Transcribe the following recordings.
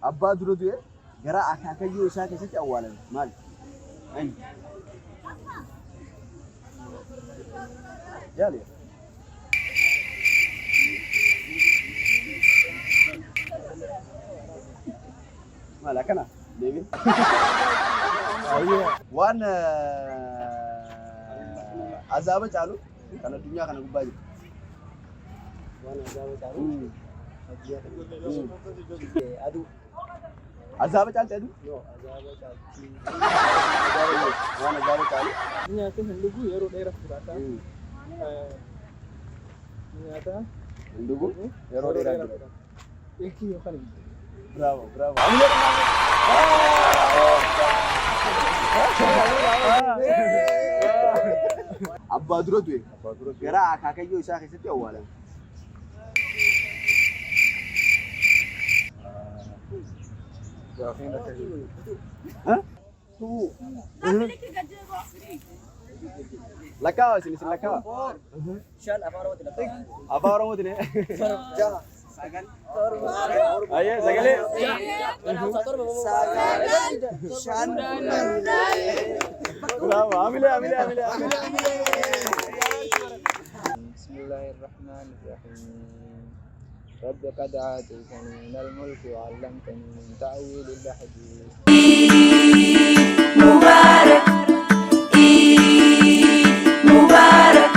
Abbaa dura du'e garaa akaakayyuu isaa keessatti awwaalame. Maali? Eenyu? Yaali. Maal akkana? Deebiin. Waan azaaba caalu kan addunyaa kana gubbaa jiru. Waan azaaba caalu addunyaa kana. Aduu. Azaaba caalti aduu? No, azaaba caalti. Waan azaaba caalu. Nyaata hin dhugu yeroo dheeraaf jiraata. Nyaata Hin dhugu yeroo dheeraaf jiraata. Ilkii yookaan ibidda. Bravo, bravo. Abbaa dura du'e garaa akaakayyoo isaa keessatti awwaalame. Gaafiin akkasii. Lakkaawa isin isin lakkaawa. Shan afaan Oromootiin lakkaa'u. Afaan Oromootiin. Jaha. Ayyee sagalee. Sagal. Shan. Bravo. Hamilee hamilee hamilee hamilee. بسم الله الرحمن الرحيم رب قد آتيتني من الملك وعلمتني من تأويل الأحاديث. Mubarak, Eid Mubarak,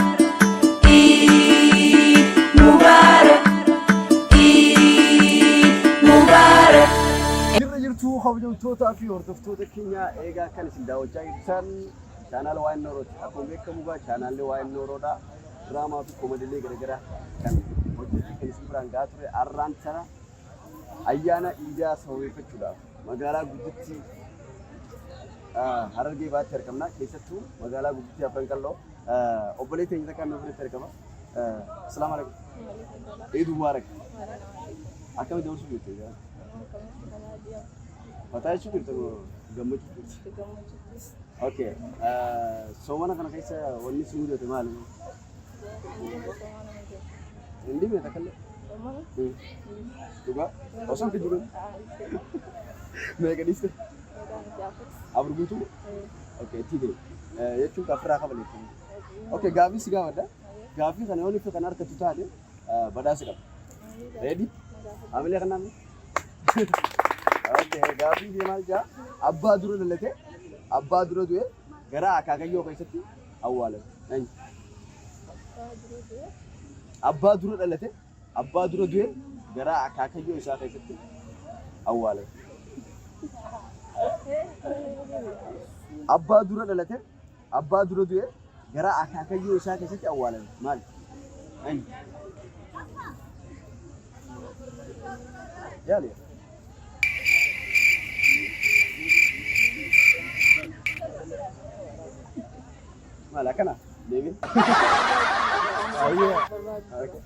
Eid Mubarak, Eid Mubarak. Jirra jirtuu kabajamtootaa fi hordoftoota keenya eegaa kan isin daawwachaa jirtan chaanaala Waa'ee Noorooti. Akkuma beekamu egaa chaanaalli Waa'ee Nooroodha. Diraamaa fi koomediilee garaagaraa kan hojjetee kan isin biraan gahaa ture har'aan tana ayyaana Iidaa sababeeffachuudhaaf magaalaa guddittii Harargee Bahaatti argamna. Keessattuu magaalaa guddittii Afran Qalloo obboleettii teenya takka nu biratti argama. Asalaamu alaikum. Eid Mubaarak. Akkamitti dabarsuu jirtu egaa? Fataa jechuu jirtu moo gammachuu jirtu? Okay. Soomana kana keessa wanni si mudate maali? Hin dhibne takkallee? Dhugaa? Osoo hin kijibin? Meeqa dhiiste? Afur guutuu? Okay, itti ga'e. Jechuun kan ofirraa kafaleetti. Okay, gaaffii si gaafadha. Gaaffii kana yoo ifa kan argattu taate badhaasa qaba. Ready? Hamilee kan namni? Okay, gaaffii kee maal jaa? Abbaa dura dhalate, abbaa dura du'e, garaa akaakayyoo keessatti awwaalame. Eenyu? Abbaa dura dhalate, abbaa dura du'e, garaa akaakayyoo isaa keessatti awwaalame. Abbaa dura dhalate, abbaa dura du'e, garaa akaakayyoo isaa keessatti awwaalame. Maali? Eenyu? Yaali. Maal akkana? Deebiin. Okay.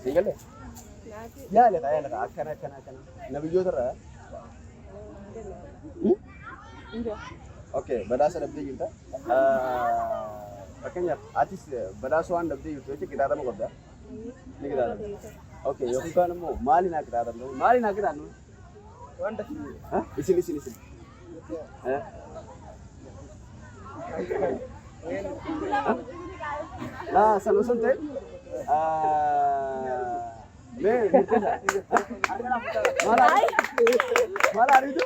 Siin galee? Yaali kaa yaali kaa akkana akkana akkana. Nabiyyoota irraa. Okay, badhaasa dhabdee jirta. Fakkeenyaaf atis badhaasa waan dhabdee jirtu jecha qixaaxamuu qabda. Ni qixaaxamta. Okay, yookiin kaan immoo maali naa qixaaxamta? Maali naa qixaaxamta? Waan dafii. Isin isin isin. Eh? Laa san osoo hin ta'in mee murteessa. Maal maal ariitu?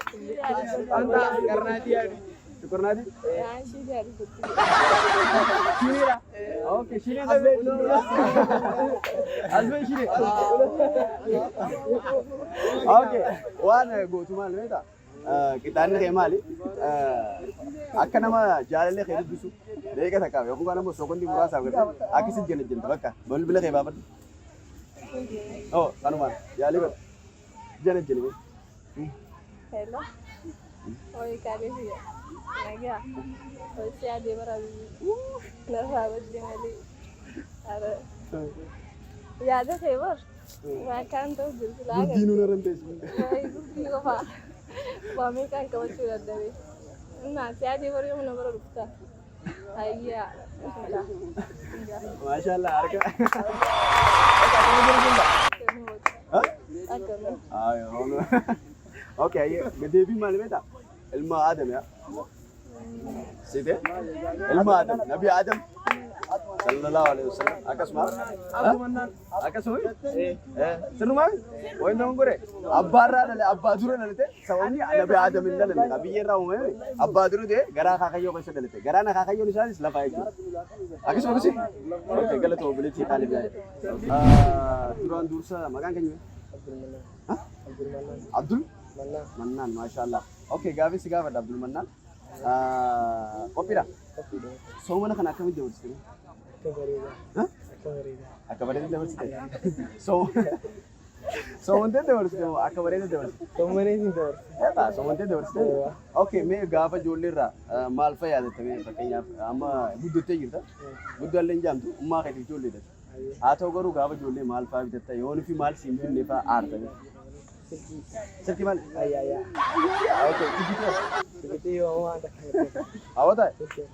Qarnaatii adii. Tuqurnaatii? Shiniidha. Okay, shinii dhabee. Asbee shinii. Okay, waan gootu maal beektaa? Qixaanni kee maali? Akka nama jaalallee kee dubbisu daqiiqa takkaaf yookaan immoo sekoondii muraasaaf gartee akkasitti jana jenta bakka bilbila kee baafadhu. Oh, kanumaan yaalii godhu. Jana jeni. Hello. Oi, Kalesia. Nagaa. Oi, si adeema rabii. Narraa badde malee. Ara. Yaada kee bar. Waa kaan ta'u jirtu laa. Gurgii nuun irra hin teessu. Wayi gurgii qofaa. Waa meeqaan qabachuu dadhabe. Innaa si adeema yoo mana bara dhufta. Ayyaa. Maashaallah harka. Okay, deebiin maali beektaa? Ilma Aadam yaa. Siite? Ilma Aadam, Nabi Aadam sallallahu alaihi wasallam akkasuma akkasuma sirrumaa wayin nama gore abbaarraa dhale abbaa dura dhalate sababni Nabi Aadam hin dhalanne biyya irraa uumame abbaa dura ta'e garaa akaakayyoo keessa dhalate garaan akaakayyoon isaanis lafaa jechuudha. Akkasuma akkasii? Okay, galatoo obboleettii qaalii biraa. Duraan dursa maqaan keenya Abdul Mannaan, maashaallah. Okay, gaafii si gaafadha Abdul Mannaan. Qophiidha? Soomana kana akkamitti dabarsite? Akka bareedaa. Akka bareedaa. Akka bareedaa dabarsite? Soomantee dabarsite moo akka bareedaa dabarsite? Soommanee siin dabarse. Eegaa soomantee dabarsite? Okay, mee gaafa ijoollee irraa maal fa'a yaadatta mee fakkeenyaaf amma guddattee jirta. Guddaallee hin jaamtu ummaa keetiif ijoolleedha. Haa ta'u garuu gaafa ijoollee maal fa'a bitatta yoon fi maal siin binne fa'a aarta. Silkii. Silkii maal? Ayyaa. Okay, tikitii. Tikitii yoo waan takka hin Hawwataa? Silkii.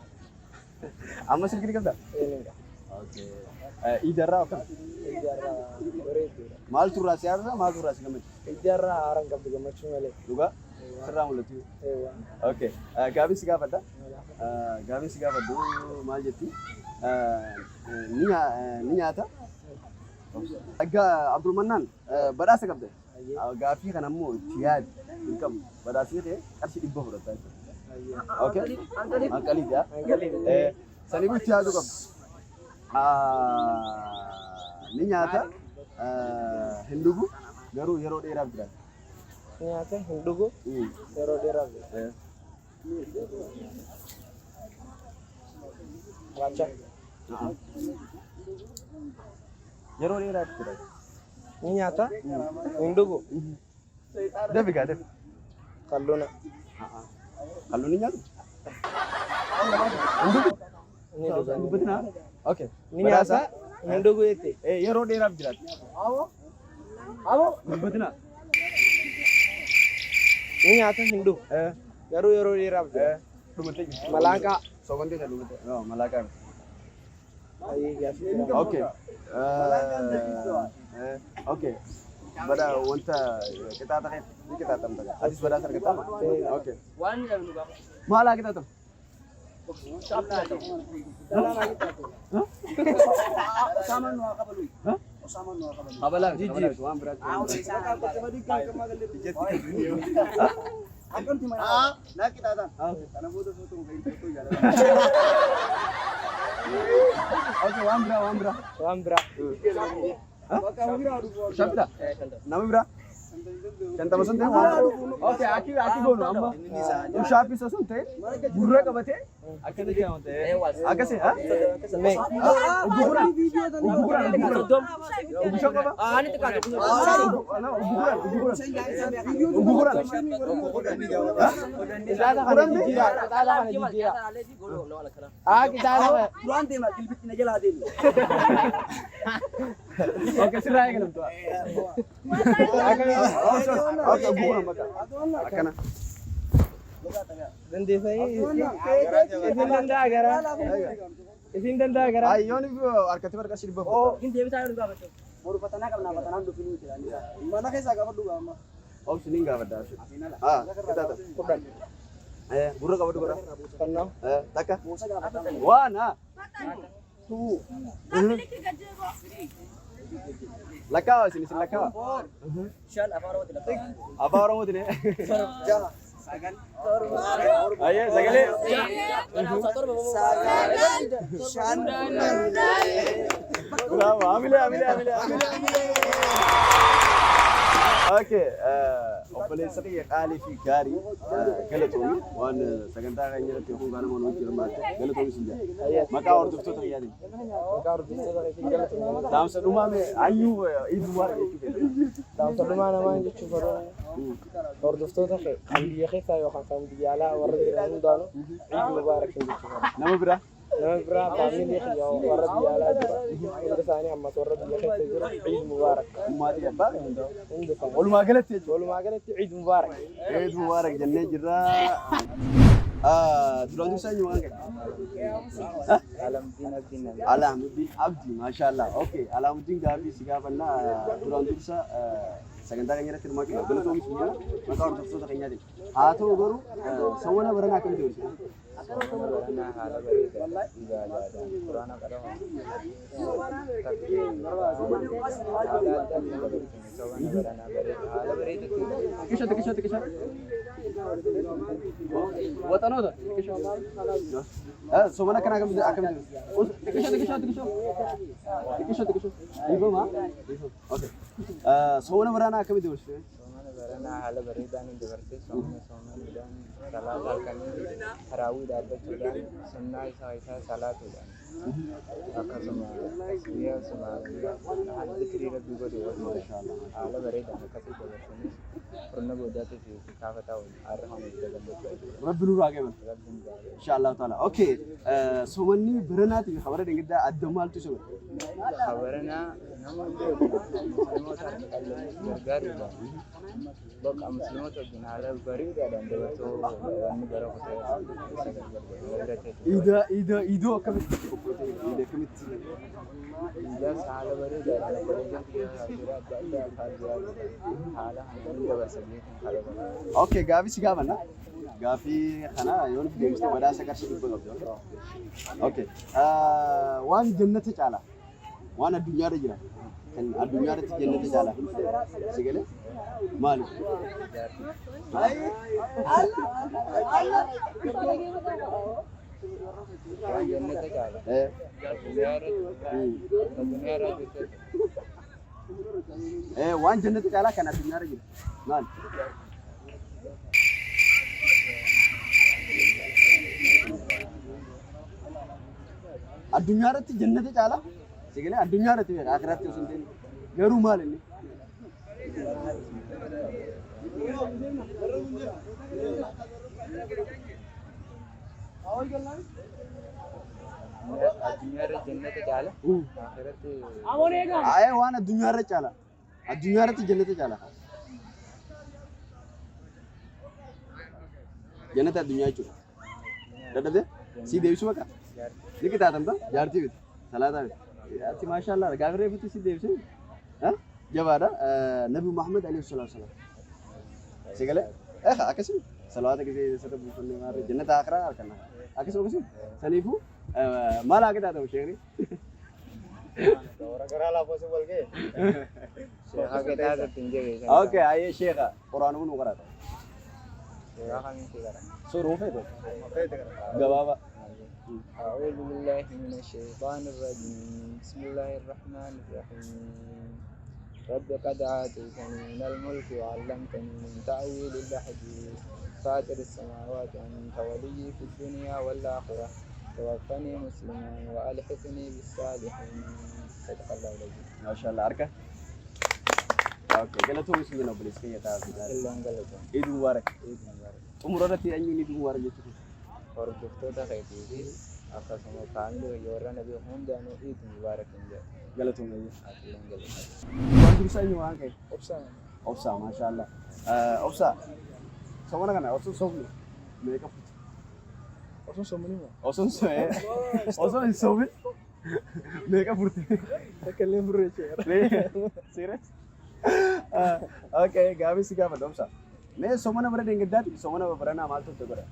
Amma silkii ni qabdaa? Eenyudha? Okay. Iidarraa akkam? Ijaarraa bareedduudha. Maaltu irraa si aarsa maaltu irraa si gammachiisa? Ijaarraa haaraan qabdu gammachuu malee. Dhugaa? Sirraa mul'atu. Eewwa. Okay. Gaafii si gaafadha. Gaafii si gaafadhu maal jetti? Ni nyaata. Egaa Abdulmannaan badhaasa qabda. Gaaffii kana immoo itti yaadi hin qabu. Badhaasni kee qarshii 400 fudhatta jechuudha. Okay? Anqaliiti haa? Saniifuu itti yaaduu qabda. Ni nyaata, hin dhugu, garuu yeroo dheeraaf jiraata. Nyaata hin dhugu yeroo dheeraaf jiraata. Waacha. Yeroo dheeraaf jiraata. Ni nyaata hin dhugu. Dafi gaa dafi. Kalluuna. Kalluun ni nyaatu? Hin dhugu. Ni dhuga. Dubbatinaa? Okay. Ni nyaata hin dhugu jette. Yeroo dheeraaf jiraata. Dubbatinaa. Ni nyaata hin dhugu. Garuu yeroo dheeraaf jiraata. Dhumattee jirti. Malaaqaa. Soogondee isa dhumatte. No, malaaqaa miti. Ayyee gaaffii biraa. Okay. Okay. Bada wanta qixaaxa kee ni qixaaxamta. Atis badhaasa argatta? Okay. Waan inni dhabnu gaafa. Maal haa qixaaxamu? Osaamaan nu haa kabalu. Osaamaan nu haa kabalu. Kabalaa miti, kabalaa miti, waan biraatti. Naa qixaaxan. Kana booda footoo footoo jaalala. Okay, waan biraa, waan biraa. Waan biraa. Shabbidha? Nama biraa? 50 sun ta'e waan Okay, akki akki goonu amma shaappii isa sun ta'e gurra qabatee akkana jedhama ta'e akkasi ha? Ugguguraan ugguguraan ugguguraan uggushan qaba? Ugguguraan ugguguraan ugguguraan Qixaaxa kana jijjiiraa. Qixaaxa kana jijjiiraa. Haa qixaaxa kana. Duraan deema jilbitti na jalaa deemi. Okay, sirraa eegalamtu. Okay, ugguguraan bakka akkana. Dandeessanii isin danda'a garaa. Isin danda'a garaa. Ay, yoon harkatti marqa si 400 fudhata. Hin deebisaa yoo nu gaafachuu. Boru fatanaa qabnaa fatanaan dhufinuu jira. Mana keessaa gaafadhu gaama. Obsi niin gaafadha. Ah, qixaaxa. 10. Gurra qabadhu godha. Fannoo. Takka. Waan haa. Two. Lakkaawa isin isin lakkaawa. 5 afaan Oromootiin lakkaa'u. Afaan Oromootiin. 6 9 Ayyee sagalee. 9 5 Bravo. Hamilee hamilee hamilee hamilee. Okay. Obboleessa kiyya qaalii fi gaarii galatoomi waan sagantaa keenya irratti yookiin kaan namoonni wajjin hirmaatte galatoomi sin jedha. Maqaa hordoftoota kiyyaatiin. Maqaa hordoftoota keetiin galatoomi. Dhaamsa dhumaa mee ayyuu Iid Mubaarak jechuu feeta. Dhaamsa dhumaa namaan jechuu barbaadu hordoftoota kee kan biyya keessaa yookaan kan biyya alaa warra jiran hundaanuu Iid Mubaarak jechuu barbaada. Nama biraa. Nama biraa faamilii kiyya warra biyya alaa jira hunda isaanii ammas warra biyya keessa jiru Iid Mubaarak. Ummaatii abbaa hundaa. Hunda isaanii. Walumaa galatti jechuudha. Walumaa galatti Iid Mubaarak. Iid Mubaarak jennee jirra. Duraan dursa eenyu maqaan kee? Alamuddin Abdiin nama. Alaamuddin Abdii, maashaallah. Okay, Alaamuddin gaafii si gaafannaa duraan dursa sagantaa keenya irratti hirmaachuudhaaf galatoomi siin jenna maqaa hordoftoota keenyaatiin. Haa ta'u garuu sawwana baranaa akkamitti dabarsite? Soomana baranaa haala bareedaadhaan ibaadaadhaan quraana qara'uun takbiira haala addaatiin dabarsine soomana baranaa bareeda haala bareedaatti dabarsine. Xiqqisho xiqqisho xiqqisho. Waxanoota xiqqisho. Soomana akkanaa akkamitti akkamitti xiqqisho xiqqisho xiqqisho xiqqisho xiqqisho dhiifama. Okay. Soomana baranaa akkamitti dabarsite? Soomana baranaa haala bareedaan dabarse soomana soomanuudhaan salaata halkanii taraawii dhaabbachuudhaan sunnaa isaa isaa salaatuudhaan akkasuma tasbiiha subhaanallah zikrii rabbii godhu ooluudhaan haala bareedaan akkasii dabarsanii kurna boodaatis kaafa ta'uun har'a kan itti gammachuu jechuudha. Rabbi nurraa qeebala. Rabbiin gaarii. Inshallah ta'ala. Okay. Soomanni baranaatii fi kabara dheengaddaa adda maaltu isa godha? Kabaranaa nama hunda wajjin musliimoota harka qalleeyyii gargaaruudhaan bakka musliimoota wajjin haala bareedaadhaan dabarsuu wanni bara kutee isa gargar godhe bira ta'e. Iida iida iidoo akkamitti qophoofte? Iida akkamitti? Iidaas haala bareedaadhaan obboleeyyan kiyya jira adda addaa afaan jiraatu haala kanaan dabarsa jechuun haala bareedaa. Okay, gaafii si gaafanna. Gaafii kana yoo nuuf deebiste badhaasa qarshii 100 qabdi. Okay. Waan jannata caala. Waan addunyaarra jira. Kan addunyaarratti jannata caala. Si galee? Maali? Waan jannata caala. Addunyaa irratti addunyaa irratti Waan jannata caalaa kan addunyaarra jira. Maali? Addunyaa irratti jannata caalaa si galee addunyaa irratti beeka akiraatti osoo hin ta'in garuu maal inni? Addunyaa irra jannata caala. Akhiratti Ayee waan addunyaa irra caala. Addunyaa irratti jannata caala. Jannata addunyaa jechuudha. Dadhabdee? Sii deebisuu bakka? Ni qixaatamta? Jaartii miti. Salaataa miti. Ati maashaallah gaafa reefutti si deebisee. Jabaadha. Nabi Muhammad alayhi salaatu wasalaam. Si galee? Eegaa akkasii salawaata gisee sirra buufannee maarree jannata akiraa harkanna. Akkasuma akkasuma. Saniifuu maal haa qixaatamu sheekni? Warra garaa laafoo si wal ga'e. Sheekha qixaatatti hin jabeessan. Okay, ayyee sheekha quraanuma nu qaraata. Sheekha kamiin si qara? Suuruma feete? Gabaabaa. أعوذ بالله من الشيطان الرجيم بسم الله الرحمن الرحيم رب قد آتيتني من الملك وعلمتني من تأويل الأحاديث فاطر السماوات أنت ولي في الدنيا والآخرة توفني مسلما وألحقني بالصالحين صدق الله العظيم. Maashaallah harka. Okay, galatoomii sun jenna obboleessi keenya ta'a. Illaan galatoon. Eid Mubarak. Eid Mubarak. Xumura irratti eenyuun Eid Mubarak jechuudha? Hordoftoota keetii fi akkasuma faamilii kiyya warra na beeku hundaanuu Eid Mubarak hin jedha. Galatoomii. Ati illeen galatoomii. Waan dursa eenyu waan ka'e? Obsaa. Obsaa maashaallah. Obsaa. Soomana kana osoo soomne meeqa fuute? Osoo soomanii moo? Osoo osoo hin soomin meeqa furte? Takka illee furre jechuudha. Serious? Okay, gaafii si gaafadha obsa. Mee soomana bara deengeddaati soomana baranaa maaltu itti godha?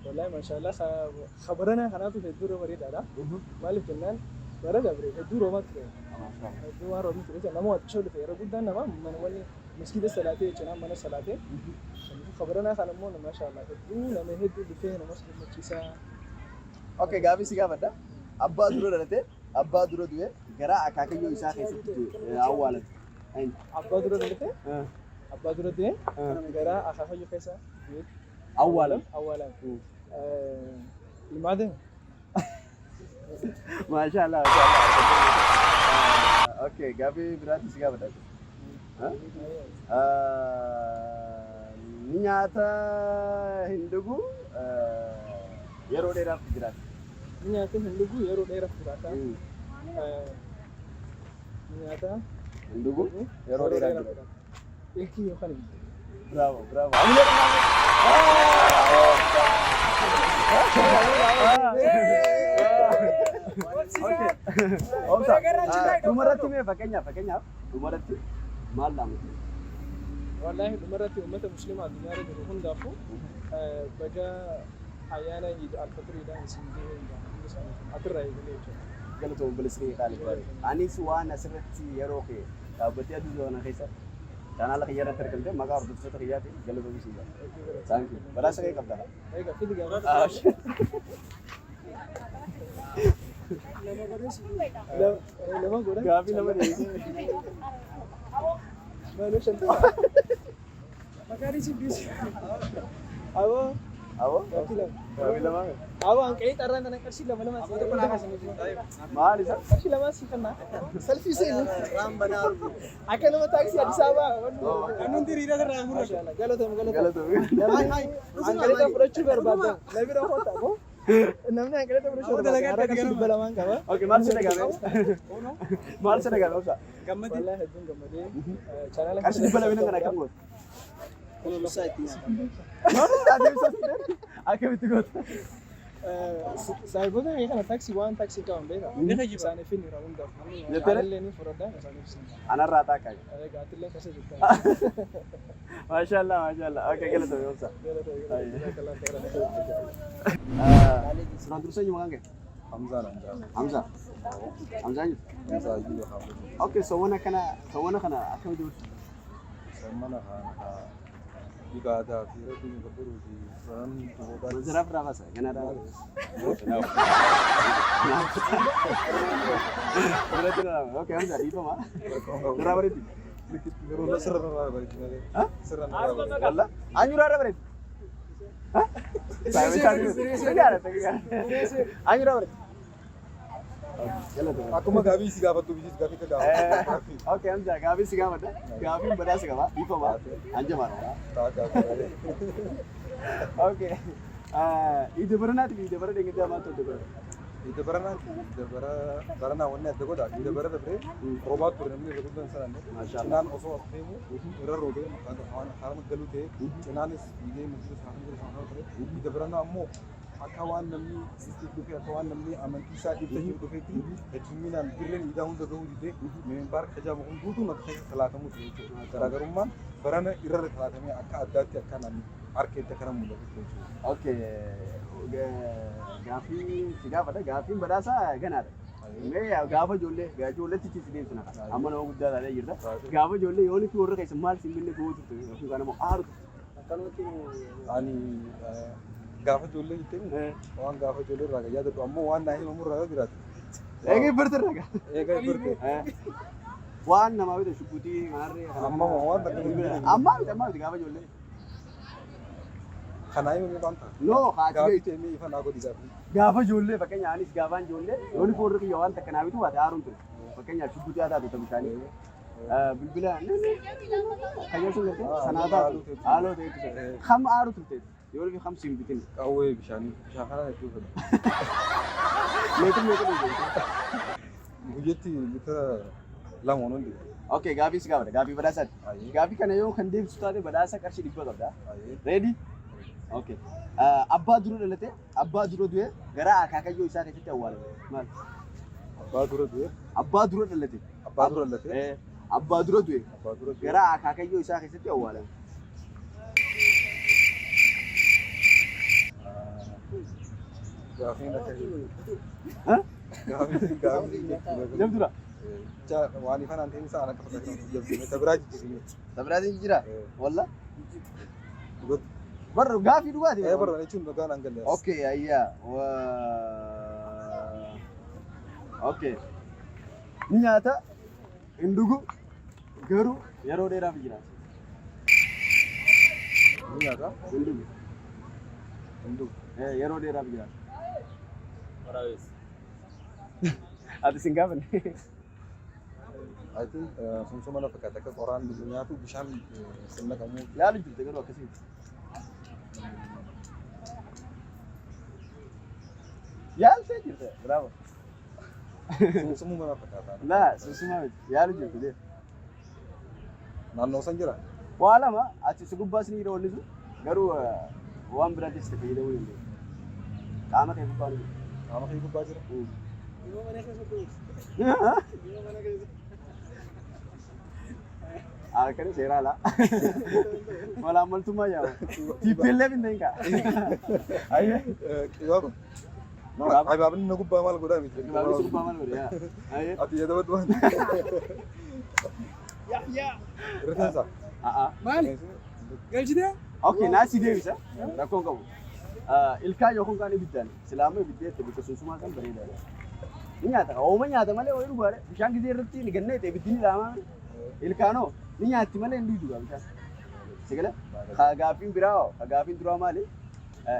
Wallahi maashaallah khabarana kanaatu hedduu bareedaadha. Maaliif jennaan bara dabre hedduu roomaa ture. Hedduu waan roobni ture nama waa xiqqoo dhufe yeroo guddaan nama mana wanni maskiida salaatee jechuudha mana salaatee. Khabarana kana immoo maashaallah hedduu nama hedduu dhufee namas gammachiisaa. Okay, gaafii si gaafadha. Abbaa dura dhalatee, abbaa dura du'e, garaa akaakayyuu isaa keessatti du'e awwaalame. Eenyu? Abbaa dura dhalatee abbaa dura du'e garaa akaakayyuu keessa du'e Awwaalame. Awwaalame. Ilmaa deema. Maashaallah. Maashaallah. Okay, gaafii biraatti si gaafadha. Ni nyaata hin dhugu yeroo dheeraaf jiraata. Ni nyaata hin dhugu yeroo dheeraaf jiraata. Ni nyaata hin dhugu yeroo dheeraaf jiraata. Ilkii yookaan ibidda. Bravo, bravo. Okay. Obsa. Dhumarratti mee fakkeenyaaf dhumarratti maal dhaamte? Wallaahi dhumarratti uummata musliimaa addunyaa irra jiru hundaafuu baga ayyaana Iid Alfaxiriidhaan isin gahee hundi isaaniitu atirraa eegalee jechuudha. Galatoom obboleessi kee qaalii. Anis waan asirratti yeroo kee dhaabbattee aduu kana keessa chaanaala kiyya irratti argamte maqaa hordoftoota kiyyaatiin galatoomii si jedha. Thank you. Badhaasa kee qabda. Egaa fidi gaafa. Lama godha. Gaafii lama deebisee. Maaloo shantama. Maqaan isii biisi. Aboo. Aboo. Gaafii lama. Gaafii lama. Aboo hanqee xarraan tana qarshii lama lama si Maal isa? Qarshii lama si kenna. Salfii seenu. Akka nama taaksii Addis Ababaa. Kan hundi hiriira irraa mul'atu. Galatoom galatoom. Galatoomii. Hanqaleeta fudhachuu barbaadda. Na bira hoota aboo. Namni hanqaleeta fudhachuu barbaadda. Har'a qarshii 200 qaba. Okay, maal si dhagahame? Maal si dhagahame obsa? Gammadii. Wallaahi hedduun gammadee. Chaanaala Qarshii 200 kana akkam goota? Maal adeemsa akkamitti goota? Saayiboota kana taaksii waan taaksii qaban beekaa. Isaaniif hin hira hundaaf. Jettee? Anillee ni fudhadha isaaniif sin. Anarraa taakkaa. Egaa atillee keessa jirta. Maashaallah maashaallah. Okay, galatoomii obsa. Duraan dursa eenyu maqaan kee? Hamzaa naan jedhama. Hamza. Hamzaa eenyu? Hamzaa Ayyuu Haamud. Okay, soomana kana akkamitti bultu? Soomana kana ibaadaa fi rabbiin gabbaruu fi waan duubaa. Manzaraaf irraa baasa. Ganaadhaa. Irratti irraa. Okay, Hamza dhiifama. Irraa bareetti. Yeroo sirra irraa bareetti malee. Sirra irraa bareetti. Walla. Anyu irraa bareetti. Anyu irraa bareetti. Akkuma gaafii si gaafattu biyyi gaafii ka gaafatu. Okay, Hamza, gaafii si gaafadha. Gaafiin badhaasa qaba. Dhiifama. Anjamaadha. Okay. Ija baranaatiif ija bara dheengaddaa maaltu adda godha? Ija baranaa ija bara baranaa wanni adda godha. Ija bara dabree roobaa ture namni irra guddaan sanaan. Cinaan osoo as deemu irra roobee harama galuu ta'e cinaanis fiigee masjida sana jiru sana ture. Ija baranaa ammoo akka waan namni itti dhufe akka waan namni amantii isaa ibsachuuf dhufetti hedduminaan dirreen iidaa hunda gahuu didee mimbaar kajaamu kun guutuun akka keessa salaatamuu ture jechuudha. Garaagarummaan barana irra salaatamee akka addaatti akka namni harkeetti akkana mul'atu jechuudha. Okay. Gaaffii si gaafadha. Gaaffiin badhaasaa ganaadha. Mee gaafa ijoollee ijoolleetti si deemsina. Amma nama guddaa taatee jirta. Gaafa ijoollee yoon fi warra keessa maal si binne ga'uu turte yookiin immoo aaru turte. Ani gaafa ijoollee jettee waan gaafa ijoollee irraa yaadadhu ammoo waan naa himamu irraa yoo jiraate. Eegee birte irraa gaa. Eega birte. Waan namaa bite shubbutii maarree. Amma waan takka hin bitne. Ammaa miti ammaa miti gaafa ijoollee. Kanaa himamee waan ta'a. No haati Gaafii beektu. ta'e ifa naa godhi gaafii. Gaafa ijoollee fakkeenya anis gaafaan ijoollee yoon fi warri kiyya waan takka naa bitu baate aaruun ture. Fakkeenyaaf shubbutii haa taatu bishaanii. Bilbila kayyoo sun gartee sanaa taatu haaloo ta'etu ture. Kam aaru turte yoo fi kam siin bitin. Qawwee bishaanii bishaan kana hedduu fedha. Meeqa meeqa dhugu? Guyyatti litira 2 waan hundi. Okay, gaafii si gaafadha. Gaafii badhaasaati. Gaafii kana yoo kan deebisu taate badhaasa qarshii 100 qabda. Ready? Okay. Abbaa dura dhalate, abbaa dura du'e gara akaakayyoo isaa keessatti awwaalame. Maal? Abbaa dura du'e. Abbaa dura dhalate. Abbaa dura dhalate. Abbaa dura du'e. Abbaa dura du'e. Gara akaakayyoo isaa keessatti awwaalame. Gaafiin akka Ha? Gaafiin gaafiin Jabdura. Waan ifaan aan ta'in isaa akka fakkaatu jabdu. Tabiraa jijjiirame. Tabiraatiin jira. Walla? Dhugatti. Barra gaafii dhugaati. Ee barra jechuun dhugaan aan galle. Okay, ayyaa. Okay. Ni nyaata, hin dhugu, garuu yeroo dheeraaf jiraata. Ni nyaata. Hin dhugu. Hin dhugu. Yeroo dheeraaf jiraata. Ati sin gaafanne. I think sumsuma na fakkaata akka qoraan nyaatu bishaan sin naqamu. Yaalu jirte garuu akkasii. Yaaltee jirte. Bravo. Sumsumuma na fakkaata. Laa sumsuma miti. Yaalu jirte deem. Naannoo san jira. Waa lama achi si gubbaas ni jira wanni sun garuu waan biraattis itti fayyadamuu dandeenya. Qaama kee gubbaa ni jira. Qaama kee gubbaa jira. Akkana seera alaa. Malaammaltummaa jedhama. TPLF hin ta'in kaa. Ayyee. Qibaaba. Qibaaba. Qibaabni na gubbaa maal godhaa miti. Qibaabni si gubbaa maal godhe yaa. Ayyee. Ati yaada waan. Rifeensa. A'a. Maali? Galchitee? Okay, naa si deebisa. Rakkoon qabu. Ilkaan yookaan kaan ibiddaan silaama ibiddee itti bikka sunsumaa kan bareedaadha. Ni nyaata. Ooma nyaata malee wayii dhugaadha. Bishaan gizee irratti ni gannee ta'e ibiddi ni dhaamaa. Ilkaanoo ni nyaatti malee hin dhugdu bishaan. Sigala? Ka gaaffiin biraa hoo? Ka gaaffiin duraa maali?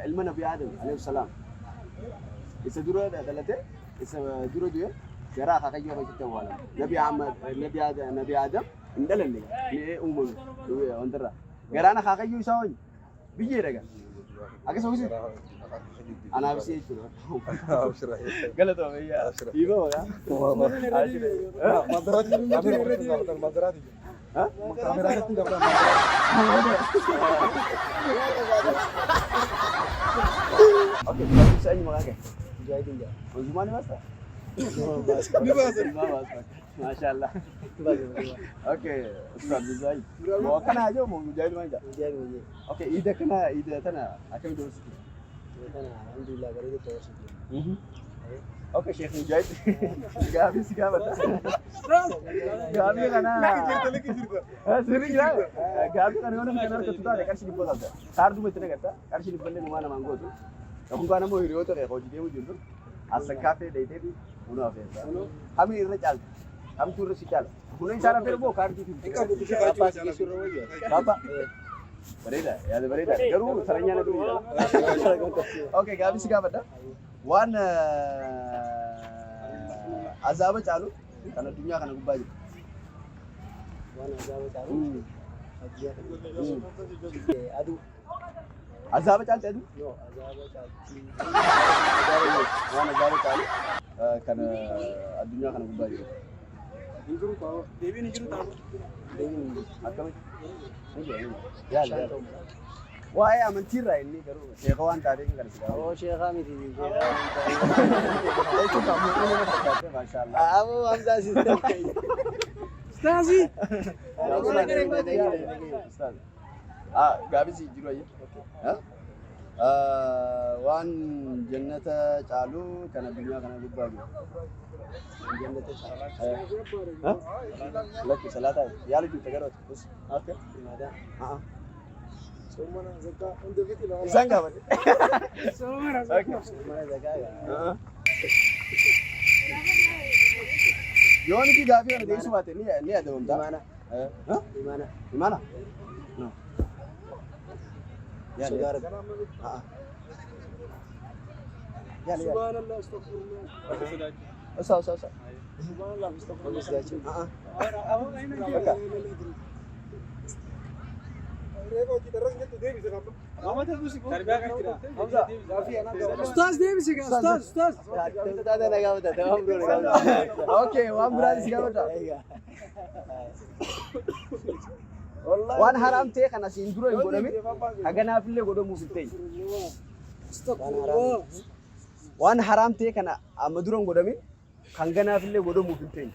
Ilma Nabi Aadam alayhi salaam. Isa dura dhalate, isa dura du'e garaa akaakayyoo keessatti awwaalame. Nabi Ahmad, Nabi Aadam, Nabi Aadam hin dhalanne ni uumame wantarraa. Garaan akaakayyoo isaa hoyi biyyeedha gaa. Akkasuma miti? Anaaf si jechuudha. Galatoome yaa. Dhiiba maqaa. Maadaraati. Kaameraa irratti gaafatan. Okay, barumsa eenyu maqaa kee? Mujaahidiin jedhama. Manzumaa ni baastaa? Ni baasa. Manzumaa baasa. Maashaallah. Okay, Ustaz Mujahid. Moo akkana haa jiru moo Mujahid maal jedha? Mujaahid Mujahid. Okay, iida kana iida tana akkamitti dabarsitu? Kana alhamdulillah bareeda dabarsitu. Okay, Sheikh Mujahid. Gaafii si gaafadha. Gaafii kana. Sirri jira. Gaafii kana yoo namni kan argatu taate qarshii 100 qabda. Kaarduma itti nagarta. Qarshii dhibballee numaa namaan gootu. Yookaan kaan ammoo hiriyoota kee hojii deemu jirtu. Assan kaaffee dheeytee fi buna afeerta. Kami irra caalta? Kamtu irra si caala? Buna isaan afeeru moo kaardii fi Paappaa si geessu irra wayya. Paappaa. Bareeda, yaada bareeda. Garuu saranyaan aduu jira. Okay, gaafii si gaafadha. Waan azaaba caalu kan addunyaa kana gubbaa jiru. Waan azaaba caalu addunyaa kana. Aduu. Azaaba caalti aduu? No, azaaba caalti. Waan azaaba caalu kan addunyaa kana gubbaa jiru. Deebiin hin jiru ta'a. Deebiin hin jiru. Akkamitti? Yaala yaala. Waa'ee amantiirraa inni garuu sheeka waan taateef kan si gaafate. Aboo sheekaa miti. Sheekaa Jechuun kan mu'mina nama fakkaate maashaallah. Aboo Hamzaa sister. Ustaazi! Ustaaz. Gaafii si jiru ayyee. Waan jannata caalu kan addunyaa kana gubbaa jiru. Jannata caalu. Lakki salaataa yaala jirta garuu ati. Okay. Ibaadaa. Soomana zakkaa hunda fixi lama. Isaan gaafate. Soomana Okay. Mana zakaa gaa. Yoo nuti gaafii kana deebisuu baate ni adabamta. Imaana. Imaana. Imaana? No. Yaala Sodaa yaala. Rabbi. Yaala yaala. Subhanallah astaghfirullah. Usaa usaa usaa. Subhanallah astaghfirullah. Sodaachuu. Bakka. Ustaaz deebisi gaa ustaaz ustaaz. Taata na gaafata. Tamam bro na gaafata. Okay, waan biraan si gaafata. Egaa. Waan haraam ta'e kan asiin dura hin godhamin haganaaf illee godhamuuf hin ta'e. Waan haraam. Waan haraam ta'e kana amma dura hin godhamin kan ganaaf illee godhamuuf hin ta'e.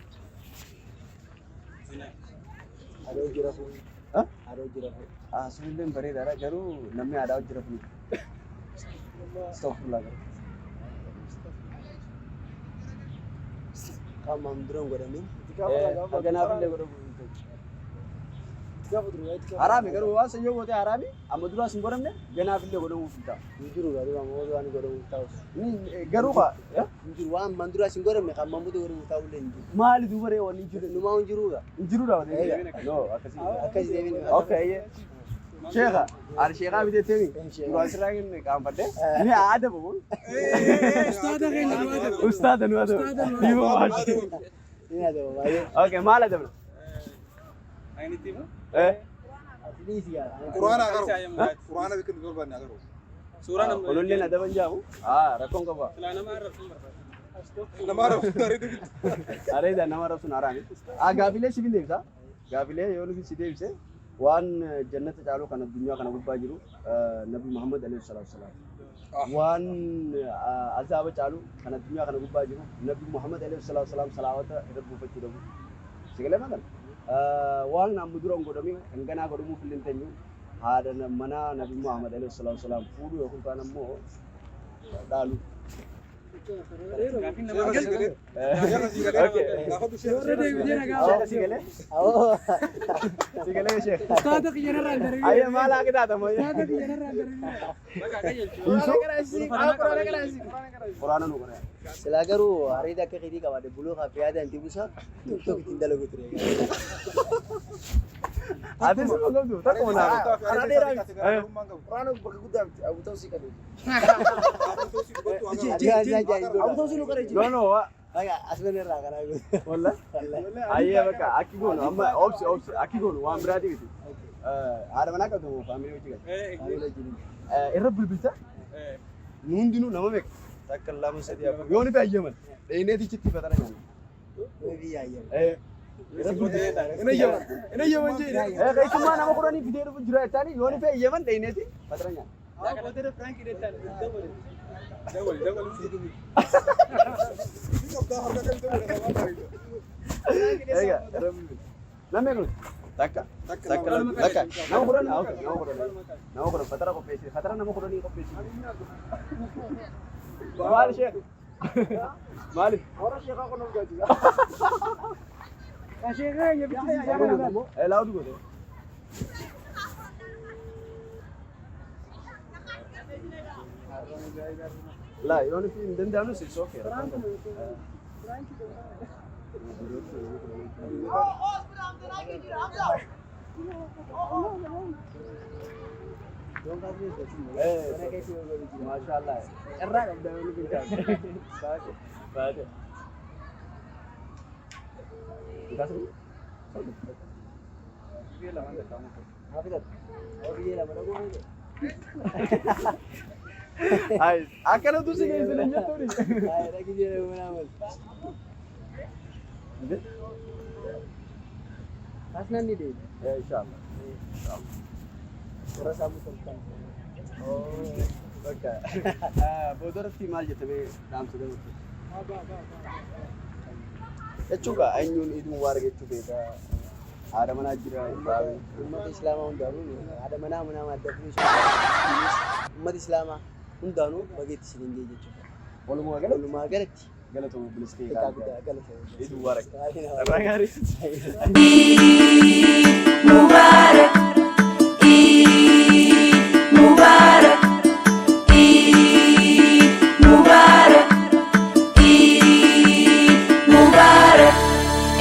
Haadha hojii rafuu. Ha? Haadha hojii rafuu. Sunillee bareedaadha garuu namni aadaa hojii rafuu miti. Astaghfirullah garuu. Qaama dura hin godhamin. Haganaaf illee godhamuuf hin ta'e. Haraami garuu waan san yoo goote haraami amma duraas hin godhamne ganaaf illee godhamuuf hin ta'u. Hin jiru garuu amma waan godhamuuf ta'us. Garuu kaa Hin jiru waan ammaan duraas hin godhamne kan ammaan booda godhamuuf ta'ullee hin jiru. Maali duuba ree wanni hin jiru? Numaa hin jiru gaa. Hin jiru dha. No, akkasii. Akkasii deebiin. Okay. Sheekha, ani sheekhaa bitee teemi. Duraan sirraa hin qaanfadhe. Ni adabu kun. Ustaada keenya nu adabu. Ustaada nu adabu. Dhiiba maashi. Ni adaba baay'ee. Okay, maal adabna? Eh, Ati dhiisi gaa. Quraana agaru. Quraana bikka nu barbaanne agaru. Ololleen adaban jaamu. Ah, rakkoon qaba. Nama arrabsu areedu bitta. Areeda nama arrabsuun haraami. Ah, gaafilee siif hin deebisa. Gaafilee yoo nuti si deebise waan jannata caalu kan addunyaa kana gubbaa jiru Nabi Muhammad alayhi salaatu wasalaam. Waan azaaba caalu kan addunyaa kana gubbaa jiru Nabi Muhammad alayhi salaatu wasalaam salaawata irra buufachuu dhabu. Sigalee maal? Waan amma dura hin godhamin kan ganaa godhamuuf illee hin teenyu haadha manaa Nabi Muhammad alayhi salaatu wasalaam fuudhuu yookiin kaan ammoo dhaalu. Sigalee sheekh. Ayya maal haa qixaaxamu? Quraana nu qora. Silaa garuu hariida akka keetii qabaate buluu kaaf yaada inti busa TikTok ittiin dalagu ture. Atis immoo qabdu takkuma naa. Karaa dheeraa miti. Quraana bakka guddaa miti. Abu Tawsii qabe. Abu Tawsii nu qara No, no, wa. Baga asman irraa karaa guutuu. Wallah. Ayyee bakka akki goonu amma obsi obsi akki goonu waan biraati miti. Haadha manaa qabdu moo family hojii qabdu? Irra bilbilta. Nu hundinuu nama meeqa? Takka, lama, sadii, afur. Yoo ni fayyadaman dheenee tichitti fatara nyaanna. Irra bilbilta. Inni ayyaman jee. Keessummaa nama 10 fidee dhufu jira jechaani yoo ni fayyadaman dheeneeti fatara nyaanna. Dawali dawali. Egaa irra bilbilta. Nama meeqa nuti? Takka. Takka, lama, takka. Nama 10? Ah, okay. Nama 10. Nama 10 fatara qopheessi. Fatara nama 10 qopheessi. Maal sheekh? Maaliif? Warra sheekaa kun of gaachisa. Loud godhe. Laa yoon fi hin danda'amne it's okay. Rakkoon qabu. Maashaallah. Carraa qabda yoon kun taate. Baate. Baate. Kaasuu? Biyya lamaan takkaa muka. Biyya lama dhaquu. Ay, akkanatu si geessine jettuuni. Ay, dhaqi biyya lama manaa malu. Kaasnaan ni deema. Inshallah. Warra saamuu tolchan. Bakka boodarratti maal jettamee dhaamsa galuutti? Jechuudha eenyuun Iid Mubaarak jechuu feeta? Haadha manaa jira. Uummata Islaamaa hundaanuu, haadha manaa manaa adda uummata Islaamaa hundaanuu bageetti isiniin ga'e jechuudha. Walumaa galatti. Walumaa galatti. Galatooma obboleessa kee. Egaa guddaa galatooma. Iid Mubaarak. Irraa gaarii. Mubarak.